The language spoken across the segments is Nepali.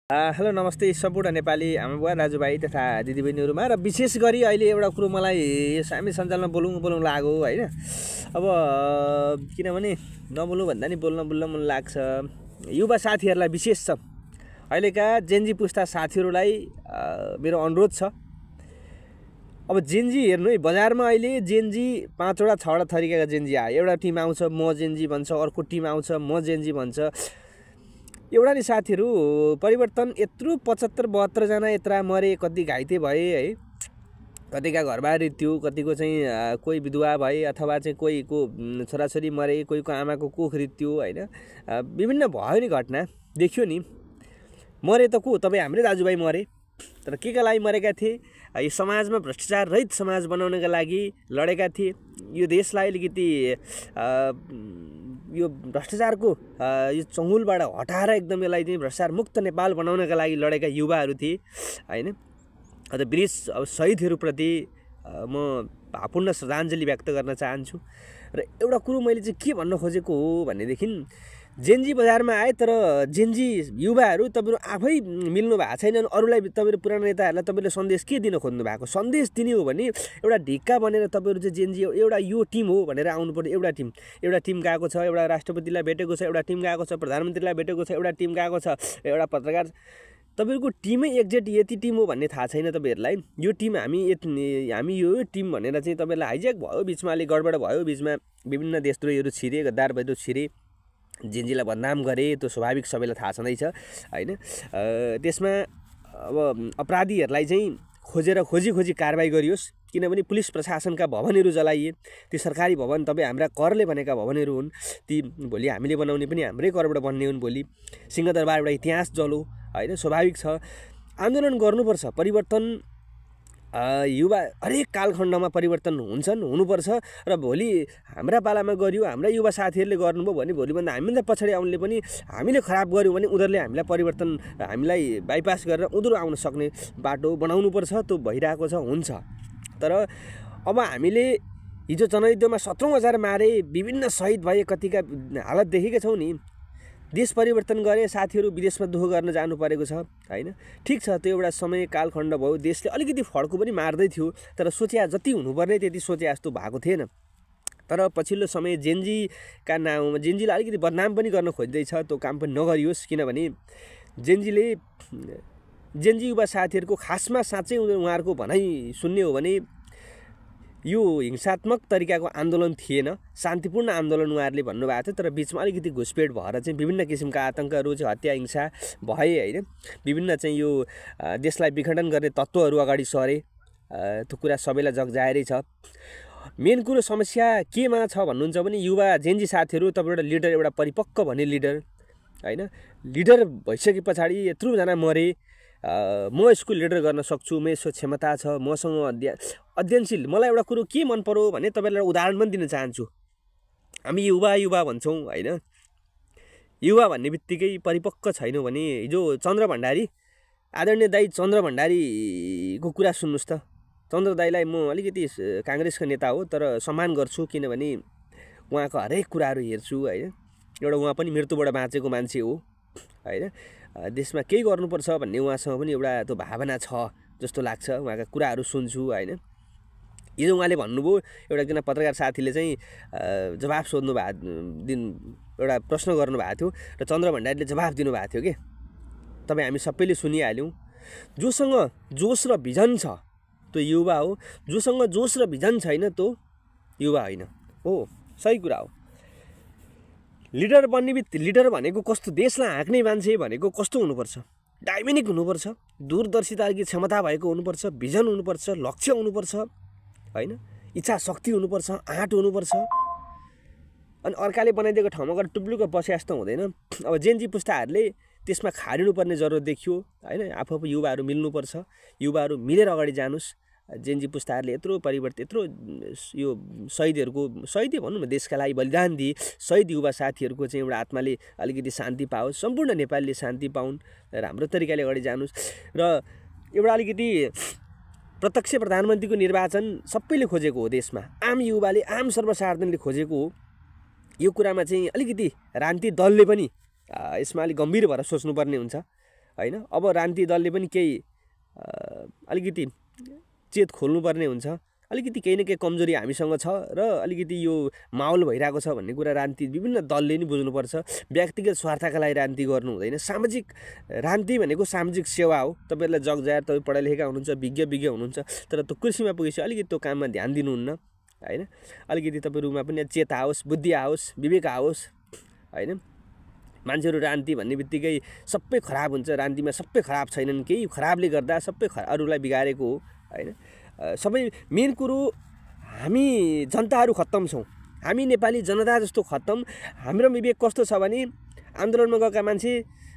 हेलो नमस्ते सम्पूर्ण नेपाली आमाबुवा दाजुभाइ तथा दिदीबहिनीहरुमा र विशेष गरी अहिले एउटा कुरो मलाई सामी सञ्चालनमा बोलौँ लाग्यो हैन। अब किनभने नबोल्नु भन्दा नि बोल्न मन लाग्छ। युवा साथीहरुलाई विशेष छ अहिलेका जेनजी पुस्ता साथीहरुलाई मेरो अनुरोध छ। अब जेनजी हेर्नु है, बजारमा अहिले जेनजी 5 वटा 6 वटा थरीका जेनजी आयो। एउटा टिम आउँछ म जेनजी भन्छ, अर्को टिम आउँछ म जेनजी भन्छ। एउटा नि साथीहरु परिवर्तन यत्रो 75-72 जना यत्रा मरे, कति घाइते भए है, कतिका घरबारी थियो, कतिको चाहिँ कोही विधवा भए अथवा चाहिँ कोहीको छोराछोरी मरे, कोहीको आमाको कोख रित्यो हैन। विभिन्न भयो नि घटना देखियो नि। मरे त को तपाई हाम्रै दाजुभाइ मरे, तर केका लागि मरेका थिए? यो समाजमा भ्रष्टाचार रहित समाज बनाउनका लागि लडेका थिए। यो देशलाई अलिकति यो भ्रष्टाचारको यो चङ्गुलबाट हटाएर एकदम यसलाई चाहिँ भ्रष्टाचार मुक्त नेपाल बनाउनका लागि लडेका युवाहरू थिए हैन। अझ वीर शहीदहरूप्रति म भावपूर्ण श्रद्धाञ्जली व्यक्त गर्न चाहन्छु। र एउटा कुरो मैले चाहिँ के भन्न खोजेको हो भनेदेखि, जेनजी बजारमा आए तर जेनजी युवाहरू तपाईहरु आफै मिल्नु भएको छैनन्। अरूलाई तपाईहरु पुरानो नेताहरूलाई तपाईले सन्देश के दिन खोज्नु भएको? सन्देश दिने हो भने एउटा ढिक्का बनेर तपाईहरु चाहिँ जेनजी एउटा यो टिम हो भनेर आउनु पर्यो। एउटा टिम गएको छ, एउटा राष्ट्रपतिलाई भेटेको छ, एउटा टिम गएको छ, प्रधानमन्त्रीलाई भेटेको छ, एउटा टिम गएको छ, एउटा पत्रकार। तपाईहरुको टिमै एक्जेक्ट यति टिम हो भन्ने थाहा छैन तपाईहरुलाई। यो टिम हामी यो टिम भनेर चाहिँ तपाईहरुलाई हाइज्याक भयो, बीचमा अलि गडबड भयो, बीचमा विभिन्न देशद्रोहीहरू छिरे, गद्दार भइदो छिरे, जेनजीलाई बदनाम गरे, त्यो स्वाभाविक सबैलाई थाहा छँदैछ हैन। त्यसमा अब अपराधीहरूलाई चाहिँ खोजी कारबाही गरियोस्। किनभने पुलिस प्रशासनका भवनहरू जलाइए, ती सरकारी भवन तपाईँ हाम्रा करले बनेका भवनहरू हुन्। ती भोलि हामीले बनाउने पनि हाम्रै करबाट बन्ने हुन्। भोलि सिंहदरबार एउटा इतिहास जलो हैन। स्वाभाविक छ, आन्दोलन गर्नुपर्छ। परिवर्तन युवा हरेक कालखण्डमा परिवर्तन हुनुपर्छ। र भोलि हाम्रा पालामा गरियो, हाम्रा युवा साथीहरूले गर्नुभयो भने भोलिभन्दा हामीभन्दा पछाडि आउनेले पनि हामीले खराब गर्यौँ भने उनीहरूले हामीलाई परिवर्तन, हामीलाई बाइपास गरेर उनीहरू आउन सक्ने बाटो बनाउनुपर्छ। त्यो भइरहेको छ, हुन्छ। तर अब हामीले हिजो जनयुद्धमा 17,000 मारे, विभिन्न शहीद भए, कतिका हालत देखेका छौँ नि। देश परिवर्तन गरे, साथीहरू विदेशमा दुःख गर्न जानु परेको छ हैन। ठिक छ, त्यो एउटा समय कालखण्ड भयो, देशले अलिकति फड्को पनि मार्दै थियो, तर सोचे जति हुनुपर्ने त्यति सोचे जस्तो भएको थिएन। तर पछिल्लो समय जेनजीका नाउँमा जेनजीलाई अलिकति बदनाम पनि गर्न खोज्दैछ। त्यो काम पनि नगरियोस्। किनभने जेनजी युवा साथीहरूको खासमा साँच्चै उहाँहरूको भनाइ सुन्ने हो भने यो हिंसात्मक तरिकाको आन्दोलन थिएन, शान्तिपूर्ण आन्दोलन उहाँहरूले भन्नुभएको थियो। तर बिचमा अलिकति घुसपेट भएर चाहिँ विभिन्न किसिमका आतङ्कहरू चाहिँ हत्या हिंसा भए हैन। विभिन्न चाहिँ यो देशलाई विखण्डन गर्ने तत्त्वहरू अगाडि सरे। त्यो कुरा सबैलाई जगजाहेरै छ। मेन कुरो समस्या केमा छ भन्नुहुन्छ भने, युवा जेनजी साथीहरू तपाईँ एउटा परिपक्व भन्ने लिडर हैन। लिडर भइसके पछाडि यत्रो जना मरे, म यसको लिडर गर्न सक्छु, म यसको क्षमता छ, मसँग अध्ययनशील। मलाई एउटा कुरो के मन पर्यो भने तपाईलाई उदाहरण पनि दिन चाहन्छु। हामी युवा भन्छौँ हैन। युवा भन्ने बित्तिकै परिपक्व छैनौँ भने, हिजो चन्द्र भण्डारी, आदरणीय दाइ चन्द्र भण्डारीको कुरा सुन्नुहोस् त। चन्द्र दाइलाई म अलिकति काङ्ग्रेसको नेता हो, तर सम्मान गर्छु। किनभने उहाँको हरेक कुराहरू हेर्छु हैन। एउटा उहाँ पनि मृत्युबाट बाँचेको मान्छे हो हैन। देशमा केही गर्नुपर्छ भन्ने उहाँसँग पनि एउटा त्यो भावना छ जस्तो लाग्छ। उहाँका कुराहरू सुन्छु हैन। हिजो उहाँले भन्नुभयो, एउटा पत्रकार साथीले चाहिँ जवाफ सोध्नु भएको एउटा प्रश्न गर्नुभएको थियो र चन्द्र भण्डारीले जवाफ दिनुभएको थियो कि तपाईँ हामी सबैले सुनिहाल्यौँ। जोसँग जोस र भिजन छ त्यो युवा हो, जोसँग जोस र भिजन छैन त्यो युवा होइन हो। सही कुरा हो। लिडर भनेको कस्तो, देशलाई हाँक्ने मान्छे भनेको कस्तो हुनुपर्छ? डाइनामिक हुनुपर्छ, दूरदर्शिता क्षमता भएको हुनुपर्छ, भिजन हुनुपर्छ, लक्ष्य हुनुपर्छ हैन, इच्छा शक्ति हुनुपर्छ, आँट हुनुपर्छ। अनि अर्काले बनाइदिएको ठाउँमा गएर टुप्लुको बसे जस्तो हुँदैन। अब जेनजी पुस्ताहरूले त्यसमा खारिनुपर्ने जरुरत देखियो हैन। आफू युवाहरू मिल्नुपर्छ, युवाहरू मिलेर अगाडि जानुस्। जेनजी पुस्ताहरूले यत्रो परिवर्तन, यत्रो यो शहीदी भनौँ न, देशका लागि बलिदान दिए शहीद युवा साथीहरूको चाहिँ एउटा आत्माले अलिकति शान्ति पाओस्, सम्पूर्ण नेपालीले शान्ति पाउन्, राम्रो तरिकाले अगाडि जानुस्। र एउटा अलिकति प्रत्यक्ष प्रधानमन्त्रीको निर्वाचन सबैले खोजेको हो देशमा, आम युवाले, आम सर्वसाधारणले खोजेको हो। यो कुरामा चाहिँ अलिकति राजनीतिक दलले पनि यसमा अलिक गम्भीर भएर सोच्नुपर्ने हुन्छ हैन। अब राजनीतिक दलले पनि केही अलिकति चेत खोल्नुपर्ने हुन्छ। अलिकति केही न केही कमजोरी हामीसँग छ र अलिकति यो माहौल भइरहेको छ भन्ने कुरा राजनीति विभिन्न दलले नि बुझ्नुपर्छ। व्यक्तिगत स्वार्थका लागि राजनीति गर्नु हुँदैन। सामाजिक राजनीति भनेको सामाजिक सेवा हो। तपाईहरुलाई जगजाहेर तपाईँ पढा लेखेका हुनुहुन्छ, विज्ञ हुनुहुन्छ, तर त्यो कुर्सीमा पुगेपछि अलिकति त्यो काममा ध्यान दिनुहुन्न हैन। अलिकति तपाईहरुमा पनि चेत आओस्, बुद्धि आओस्, विवेक आओस् हैन। मान्छेहरु राजनीति भन्ने बित्तिकै सबै खराब हुन्छ, राजनीतिमा सबै खराब छैनन्, केही खराबले गर्दा सबै अरूलाई बिगारेको हो हैन। सबै मेन कुरो हामी जनताहरु खत्तम छौं। हामी नेपाली जनता जस्तो खत्तम। हाम्रो विवेक कस्तो छ भने आन्दोलनमा गएका मान्छे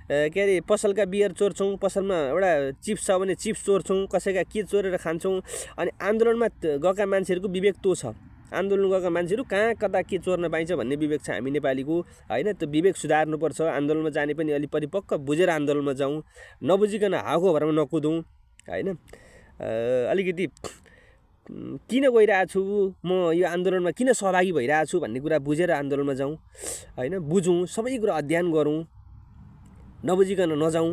के अरे पसलका बियर चोर्छौं, पसलमा एउटा चिप्स छ भने चिप्स चोर्छौं, कसैका के चोरेर खान्छौं। अनि आन्दोलनमा गएका मान्छेहरुको विवेक त्यो छ। आन्दोलन गएका मान्छेहरु कहाँ कता के चोर्न पाइन्छ भन्ने विवेक छ हामी नेपालीको हैन। त्यो विवेक सुधार्नुपर्छ। आन्दोलनमा जाने पनि अलि परिपक्व बुझेर आन्दोलनमा जाउँ, नबुझिकन हाको भरमा नकुदौं हैन। अलिकति किन गइरहेछु म, यो आन्दोलनमा किन सहभागी भइरहेछु भन्ने कुरा बुझेर आन्दोलनमा जाउँ हैन। बुझौँ, सबै कुरा अध्ययन गरौँ, नबुझिकन नजाउँ।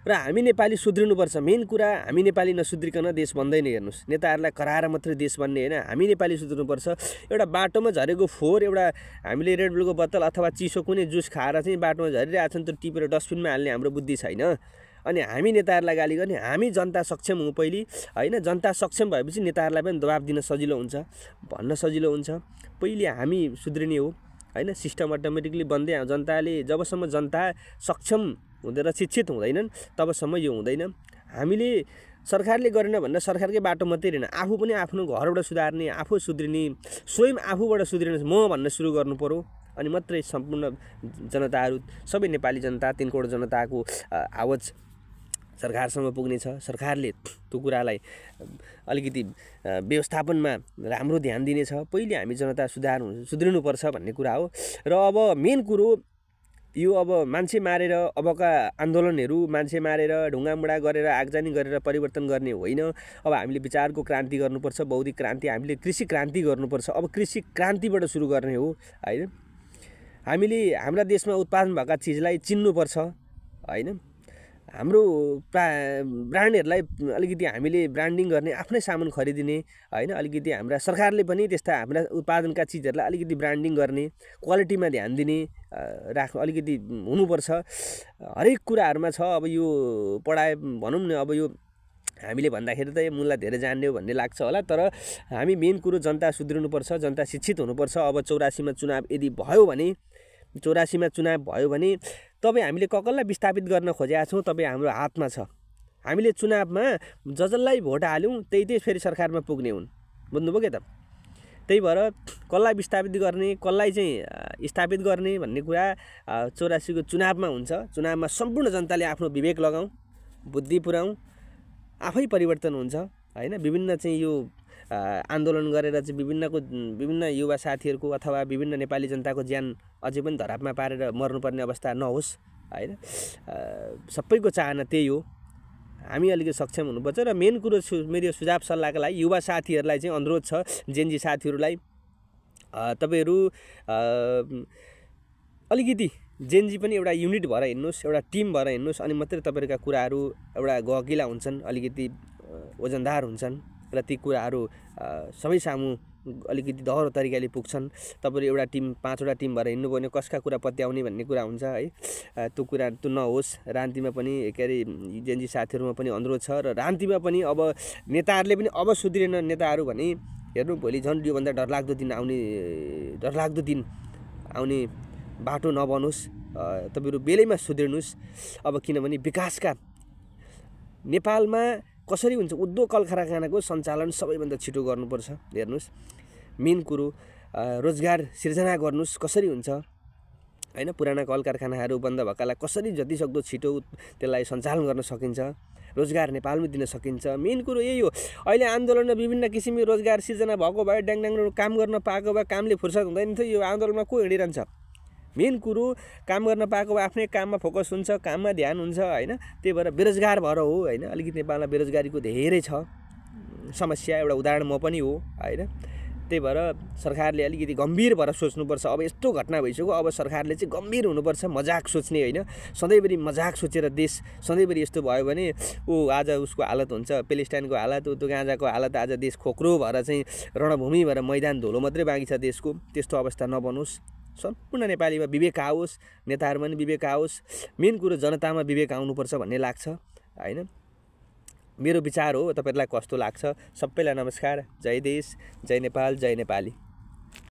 र हामी नेपाली सुध्रिनुपर्छ। मेन कुरा हामी नेपाली नसुध्रिकन देश बन्दैन। हेर्नुस्, नेताहरूलाई कराएर मात्रै देश बन्ने हैन। हामी नेपाली सुध्रिनुपर्छ। एउटा बाटोमा झरेको फोहोर, एउटा हामीले रेड बुलको बोतल अथवा चिसो कुनै जुस खाएर चाहिँ बाटोमा झरिरहेछन्, त्यो टिपेर डस्टबिनमा हाल्ने हाम्रो बुद्धि छैन। अनि हामी नेताहरूलाई गाली गर्ने। हामी जनता सक्षम हौँ पहिली हैन। जनता सक्षम भएपछि नेताहरूलाई पनि दबाब दिन सजिलो हुन्छ, भन्न सजिलो हुन्छ। पहिले हामी सुध्रिने हो हैन। सिस्टम अटोमेटिकली बन्दै जनताले जबसम्म जनता सक्षम हुँदैन, शिक्षित हुँदैनन्, तबसम्म यो हुँदैन। हामीले सरकारले गरेन भन्दा सरकारकै बाटो मात्रै हैन, आफू पनि आफ्नो घरबाट सुधार्ने, आफू सुध्रिने, स्वयं आफूबाट सुध्रिने म भन्न सुरु गर्नु पर्यो। अनि मात्रै सम्पूर्ण जनताहरु, सबै नेपाली जनता, 3 करोड जनताको आवाज सरकारसम्म पुग्नेछ। सरकारले त्यो कुरालाई अलिकति व्यवस्थापनमा राम्रो ध्यान दिनेछ। पहिले हामी जनता सुध्रिनुपर्छ भन्ने कुरा हो। र अब मेन कुरो यो अब मान्छे मारेर अबका आन्दोलनहरू मान्छे मारेर ढुङ्गामुढा गरेर आगजनी गरेर परिवर्तन गर्ने होइन। अब हामीले विचारको क्रान्ति गर्नुपर्छ, बौद्धिक क्रान्ति, हामीले कृषि क्रान्ति गर्नुपर्छ। अब कृषि क्रान्तिबाट सुरु गर्ने हो हैन। हामीले हाम्रा देशमा उत्पादन भएका चिजलाई चिन्नुपर्छ हैन। हाम्रो ब्रान्डहरूलाई अलिकति हामीले ब्रान्डिङ गर्ने, आफ्नै सामान खरिदिने हैन। अलिकति हाम्रा सरकारले पनि त्यस्ता हाम्रा उत्पादनका चिजहरूलाई अलिकति ब्रान्डिङ गर्ने, क्वालिटीमा ध्यान दिने राख्नु अलिकति हुनुपर्छ। हरेक कुराहरुमा छ। अब यो पढाए भनौँ न, अब यो हामीले भन्दाखेरि त यो मुललाई धेरै जान्ने हो भन्ने लाग्छ होला, तर हामी मेन कुरो जनता सुध्रिनुपर्छ, जनता शिक्षित हुनुपर्छ। अब 84 मा चुनाव यदि भयो भने, 84 मा चुनाव भयो भने तपाईँ हामीले कसलाई विस्थापित गर्न खोजेका छौँ तपाईँ हाम्रो हातमा छ। हामीले चुनावमा जसलाई भोट हाल्यौँ त्यही फेरि सरकारमा पुग्ने हुन्। बुझ्नुभयो के त? त्यही भएर कसलाई विस्थापित गर्ने, कसलाई चाहिँ स्थापित गर्ने भन्ने कुरा 84 को चुनावमा हुन्छ। चुनावमा सम्पूर्ण जनताले आफ्नो विवेक लगाउँ, बुद्धि पुर्याउँ, आफै परिवर्तन हुन्छ हैन। विभिन्न चाहिँ यो आन्दोलन गरेर चाहिँ विभिन्न युवा साथीहरुको अथवा विभिन्न नेपाली जनताको ज्यान अझै पनि धरापमा पारेर मर्नुपर्ने अवस्था नहोस् हैन। सबैको चाहना त्यही हो। हामी अलिकति सक्षम हुनुपर्छ। र मेन कुरो मेरो सुझाव सल्लाहका लागि युवा साथीहरुलाई चाहिँ अनुरोध छ, जेनजी साथीहरुलाई, तपाईहरु अलिकति जेनजी पनि एउटा युनिट भएर हिँड्नुस्, एउटा टिम भएर हिँड्नुस्। अनि मात्रै तपाईहरुका कुराहरु एउटा गहकिला हुन्छन्, अलिकति वजनदार हुन्छन् र ती कुराहरु सबै सामु अलिकति दहरो तरिकाले पुग्छन्। तपाईहरु एउटा टिम, 5 वटा टिम भएर हिँड्नु भने कसका कुरा पत्याउने भन्ने कुरा हुन्छ है। त्यो कुरा त्यो नहोस्। राजनीतिमा पनि के अरे जेनजी साथीहरुमा पनि अनुरोध छ। र राजनीतिमा पनि अब नेताहरुले पनि अब सुध्रिएन नेताहरु भने हेर्नु, भोलि झन् यो भन्दा डरलाग्दो दिन आउने बाटो नबनोस्। तपाईहरु बेलैमा सुध्रिनुस्। अब किनभने विकासका नेपालमा कसरी हुन्छ, उद्योग कल कारखानाको सञ्चालन सबैभन्दा छिटो गर्नुपर्छ। हेर्नुस्, मेन कुरो रोजगार सिर्जना गर्नुस्, कसरी हुन्छ हैन। पुराना कल कारखानाहरू बन्द भएकालाई कसरी जति सक्दो छिटो त्यसलाई सञ्चालन गर्न सकिन्छ, रोजगार नेपालमै दिन सकिन्छ। मेन कुरो यही हो। अहिले आन्दोलनमा विभिन्न किसिमको रोजगार सिर्जना भएको भए, ड्याङ काम गर्न पाएको भए कामले फुर्सद हुँदैन थियो। यो आन्दोलनमा को हिँडिरहन्छ? मेन कुरो काम गर्न पाएको भए आफ्नै काममा फोकस हुन्छ, काममा ध्यान हुन्छ हैन। त्यही भएर बेरोजगार भएर हो हैन। अलिकति नेपालमा बेरोजगारीको धेरै छ समस्या। एउटा उदाहरण म पनि हो हैन। त्यही भएर सरकारले अलिकति गम्भीर भएर सोच्नुपर्छ। अब यस्तो घटना भइसक्यो, अब सरकारले चाहिँ गम्भीर हुनुपर्छ, मजाक सोच्ने होइन। सधैँभरि मजाक सोचेर देश सधैँभरि यस्तो भयो भने आज उसको हालत हुन्छ, पेलेस्टाइनको हालत, त्यो गाजाको हालत, आज देश खोक्रो भएर चाहिँ रणभूमि भएर मैदान धुलो मात्रै बाँकी छ देशको। त्यस्तो अवस्था नबनोस्। सम्पूर्ण नेपालीमा विवेक आओस्, नेताहरूमा पनि विवेक आओस्। मेन कुरो जनतामा विवेक आउनुपर्छ भन्ने लाग्छ होइन। मेरो विचार हो, तपाईँहरूलाई कस्तो लाग्छ? सबैलाई नमस्कार। जय देश, जय नेपाल, जय नेपाली।